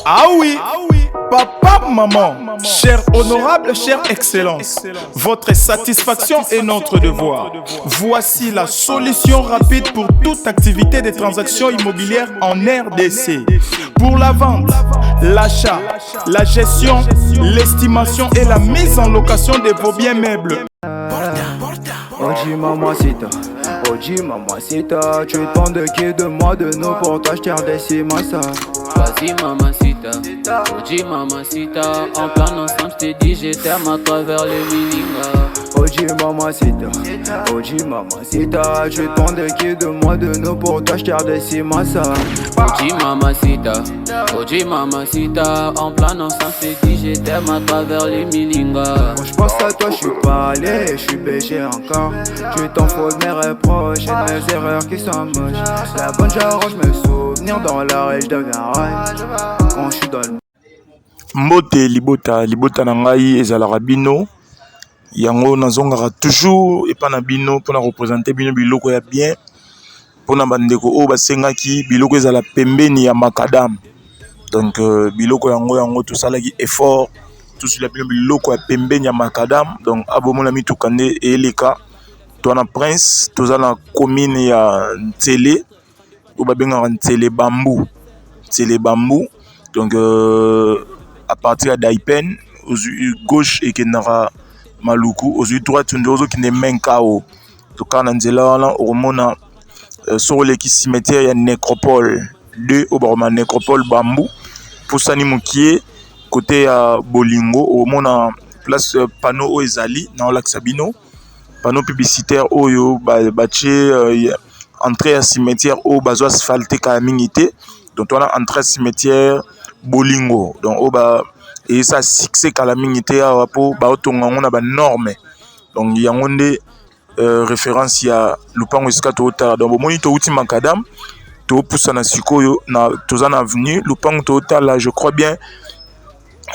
Ah oui, papa, maman, cher honorable, chère excellence, votre satisfaction est notre devoir. Voici la solution rapide pour toute activité de transaction immobilière en RDC. Pour la vente, l'achat, la gestion, l'estimation et la mise en location de vos biens meubles. OG mamacita, OG mamacita. Tu te de qui, de moi, de nous? Pour toi je tire des ça. Vas-y mamacita, OG mamacita. En plein ensemble, j't'ai dit je t'aime à travers les milinga. OG mamacita, OG mamacita. Tu te de qui, de moi, de nous? Pour toi je tire des ça. OG mamacita, OG mamacita. En plein ensemble, j't'ai dit je t'aime à travers les milinga. Quand je pense à toi, je suis pas allé, je suis BG encore. Tu t'en fous de mes reproches et de mes erreurs qui sont moches. La bonne, j'arrange mes souvenirs dans la je deviens rêve. Quand je suis dans le Mbote libota, libota na ngai ezalaka bino. Yango nazongaka toujours epa na bino mpona koprésenter bino biloko ya bien, mpona bandeko oyo basengaki biloko ezala pembeni ya macadam. Donc biloko yango tosalaki effort tosila bino biloko ya pembeni ya macadam. Donc abomona mituka nde eleka. To na Prince, toza na commune ya Nsele, oyo babengaka Nsele Bambu, Nsele Bambu. Donc à partir ya Daipen, ozwi gauche ekendaka Maluku, ozwi droite nde ozokende Menkao. Tokaka na nzela wana, okomona soki oleki cimetière ya Nécropole 2, oyo bakoma Nécropole Bambu, pusani mokie côté ya Bolingo, okomona place panneau oyo ezali na olakisa bino panneau publicitaire oyo batie entrée ya cimetière oyo bazwa asphalte kala mingi te. Donc wana entrée ya cimetière Bolingo, donc oyo ba eyesa succès kala mingi te awa, mpo baotonga yango na banorme. Donc yango nde référence ya lupango esika tootala. Donc bomoni, touti macadam, topusana sikoyo na toza na avenue. Lupango tootala, je crois bien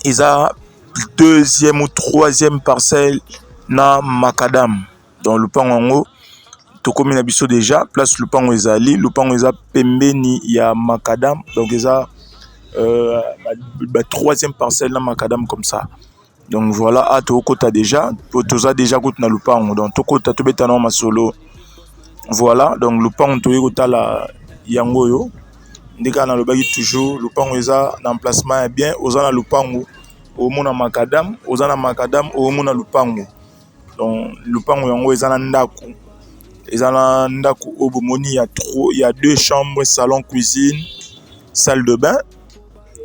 eza deuxième ou troisième parcelle na macadam. Donc lupango yango tokomi na biso déjà place lupango ezali. Lupango eza pembeni ya macadam, donc eza ba troisième parcelle na macadam comme ça. Donc voilà, a tokota déjà, toza déjà kutu na lupango. Donc tokota, tobeta na masolo. Voilà, donc lupango toyei kotala yango oyo. Nde kaka nalobaki toujours, lupango eza na emplacement ya bien. Oza na lupango, omona macadam, oza na macadam, omona lupango. Donc lupango yango eza na ndako, eza na ndako oyo bomoni ya trop, ya deux chambres, salon, cuisine, salle de bain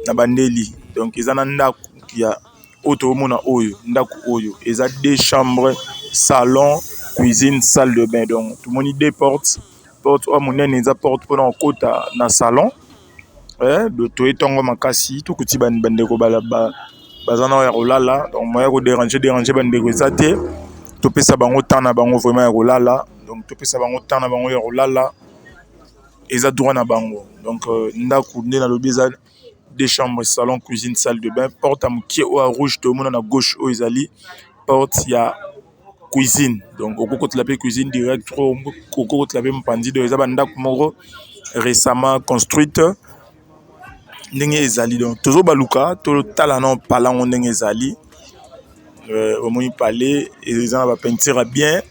na bandeli. Donc eza na ndako ya oyo toomona oyo, ndako oyo eza deux chambres, salon, cuisine, salle de bain. Donc tomoni deux portes. Porte oyo monene eza porte mpona kokota na salon. Toye ntongo makasi, tokuti bandeko baza na oyo ya kolala. Donc moyen kodéranger déranger bandeko eza te. Topesa bango temps na bango vraiment ya kolala. Donc topesa bango temps na bango ya kolala, eza droit na bango. Donc ndako nde nalobi eza deux chambres, salon, cuisine, salle de bain. Porte ya mokie oyo ya rouge tomona na gauche oyo ezali porte ya cuisine. Donc okokotela mpe cuisine direct, okokotela mpe mopanzi. Donc eza bandako moko récemment construite ndenge ezali. Donc tozobaluka, totala na palango ndenge ezali. Omoni palais eza na bapeinture ya bien.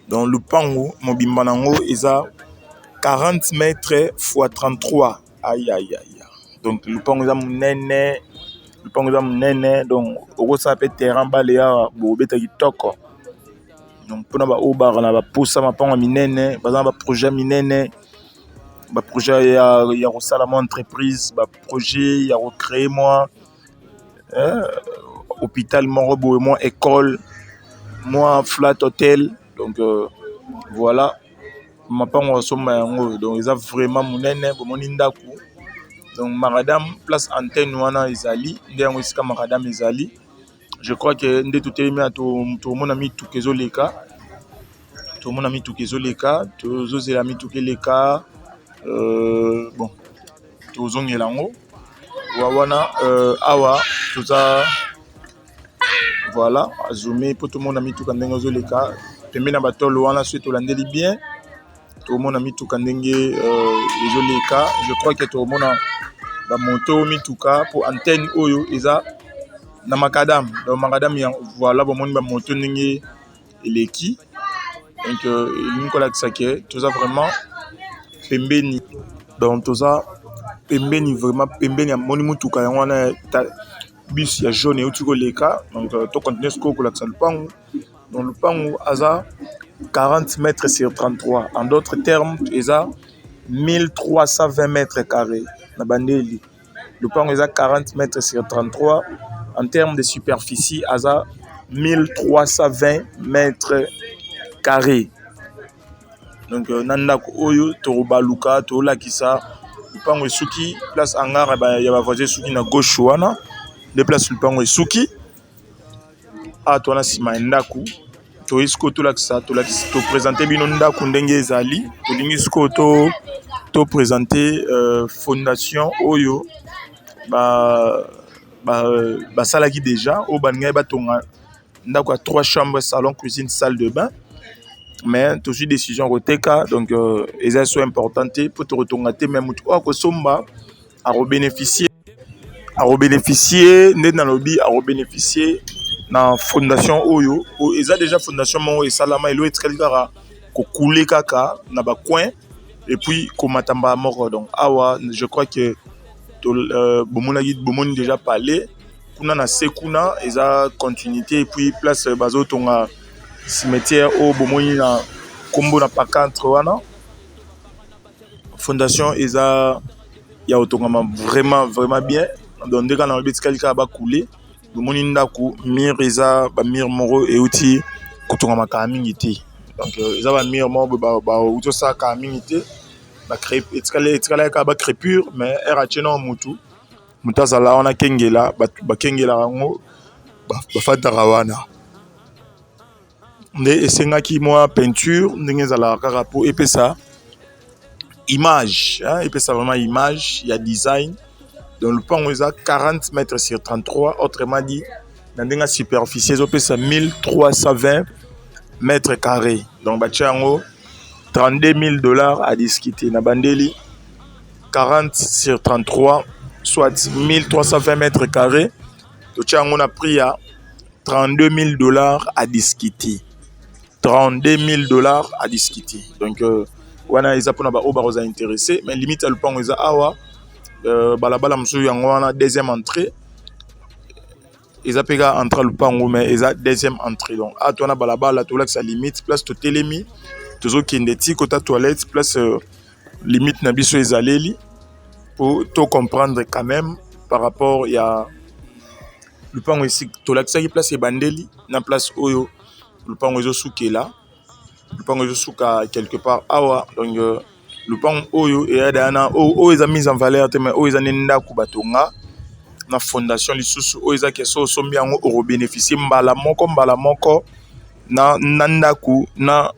Donc lupango mobimba nango eza 40 mètres fois 33. Ayayaya, donc lupango eza monene, lupango eza monene. Donc okosala mpe terrain bale awa, bobeta kitoko. Donc mpona baoyo baka na baposa mapango ya minene, baza na baprojet ya minene, baprojet ya kosala mwa entreprise, baprojet ya kocréer mwa hôpital moko boye, mwa école, mwa flat hotel. Donc voilà mapango asomba yango. Donc eza vraiment monene. Bomoni ndako, donc macadam, place antenne wana ezali nde yango esika macadam ezali. Je crois que nde totelemi na tomona mituka ezoleka, tomona mituka ezoleka, tozozela mituka eleka. Bon, tozongela yango wana. Awa toza, voilà, azoome mpo tomona mituka ndenge ezoleka pembeni na batolo wana. Soki tolandeli bien, tomona mituka ndenge ezoleka. Je crois que tomona Bamoto, mituka, po antenne oyo eza na macadam. Donc macadam ya, voilà, bomoni bamoto ndenge eleki. Donc elingi kolakisa ke toza vraiment pembeni. Donc toza pembeni, vraiment pembeni. Ya moni mutuka yango wana, bus ya jaune euti koleka. Donc tocontinue sikoyo kolakisa lupangu. Donc lupangu aza 40 mètres sur 33, en d'autres termes eza 1320 mètres carrés. Na bandeli, lupango eza 40 mètres sur 33, en termes de superficie aza 1320 mètres carrés. Donc na ndako oyo tokobaluka, tolakisa lupango esuki place hangar ya bavoisin esuki na gauche wana, nde place lupango esuki. Awa to wana nsima ya ndako, toyi sikoyo tolakisa, toprésente bino ndako ndenge ezali. Tolingi sikoyo toprésente fondation oyo basalaki déjà, oyo balingaki batonga ndako ya 3 chambres, salon, cuisine, salle de bain, mais tozwi décision koteka. Donc eza so important te mpo tokotonga te, mais motu oyo akosomba akobénéficie, akobénéficie nde nalobi, akobénéficie na fondation oyo. Eza déjà fondation moko esalama, elo etikali kaka kocouler kaka na bacoin et puis komata mbala moko. Donc awa, je crois que bomonaki, bomoni déjà palais kuna na se kuna, eza continuité. Et puis place bazotonga cimetière oyo bomoni na nkombo na pancarte wana, fondation eza ya kotongama vraiment, vraiment bien. Donc nde kaka na lobi, etikali kaka bacouler. Bomoni ndako, mur eza bamur moko euti kotongama kala mingi te. Donc eza bamur moko bauti osala kala mingi te, etikali kaka bacrêpure, mais ere atie nao mutu, moto azala wana akengela, bato bakengelaka yango, bafandaka wana. Nde esengaki mwa peinture ndenge ezalaka kaka mpo epesa image, epesa vraiment image ya design. Donc lupango eza 40 mètres sur 33, autrement dit na ndenge ya superficie ezopesa 1320 mètres carrés. Donc batia yango 32 000 $ à discuter. Na bandeli, 40 sur 33, soit 1320 mètres carrés, totia yango na prix ya 32 000 $ à discuter, 32 000 $ à discuter. Donc wana eza mpona baoyo bakozala intéressé. Mais limite ya lupango eza awa, balabala mosusu yango wana, deuxième entrée eza mpe kaka entrée lupango, mais eza deuxième entrée. Donc awa to wana balabala, tolakisa limite place totelemi, tozokende ti kota toilette, place limite na biso ezaleli, po to comprendre quand même par rapport ya lupango. Esi tolakisaki place ebandeli na place oyo lupango ezosukela. Lupango ezosuka quelque part awa. Donc lupango oyo eya daya oyo eza mise en valeur te, mais oyo eza nde ndako batonga na fondation lisusu. Oyo eza ke so osombi yango, okobénéficie mbala moko, mbala moko na ndako na,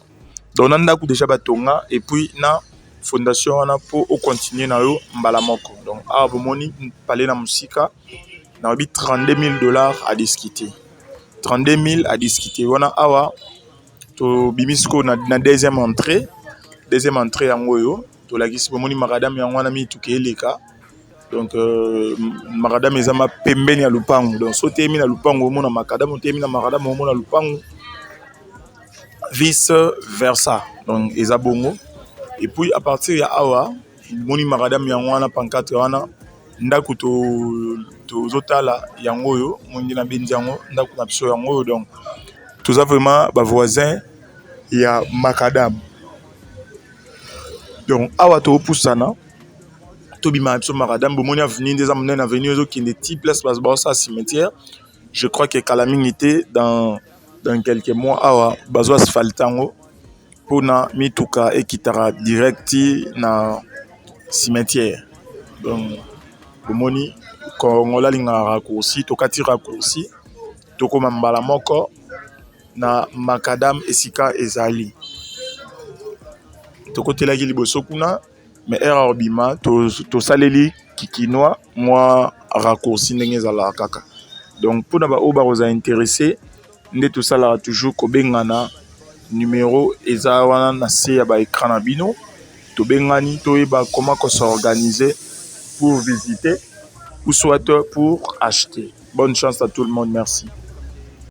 donc na ndako déjà batonga et puis na fondation wana mpo ocontinue na yo mbala moko. Donc awa bomoni palais na mosika. Nayebi 32 000 $ à discuter, 32 000 à discuter wana. Awa tobimi sikoyo na deuxième entrée. Deuxième entrée yango oyo tolakisi, bomoni macadam yango wana, mituka eleka. Donc macadam eza ma pembeni ya lupango. Donc so oteyemi na lupango, omona macadam, oteyemi na macadam, omona lupango, vice versa. Donc eza bongo. Et puis à partir ya awa, moni macadam yango wana, pancarte wana, ndako tozotala yango oyo, mongi na bendi yango, ndako na biso yango oyo. Donc toza vraiment bavoisin ya macadam. Donc awa topusana, tobima na biso macadam. Bomoni avenue nde eza monene, avenue ezokende ti place baosala cimetière. Je crois que kala mingi te, dans quelques mois awa bazwa asphalte yango mpona mituka ekitaka direct na cimetière. Donc bomoni, Kongola alingaka raccourci, tokati raccourci, tokóma mbala moko na macadam esika ezali. Tokotelaki liboso kuna, mais ere obima, tosaleli kikinois mwa raccourci ndenge ezalaka kaka. Donc mpona baoyo bakozala intéressé, nde tosalaka toujours kobengana, numero eza wana na se ya baécran na bino. Tobengani, toyeba comment s'organiser pour visiter. Ou soit pour acheter. Bonne chance à tout le monde, merci.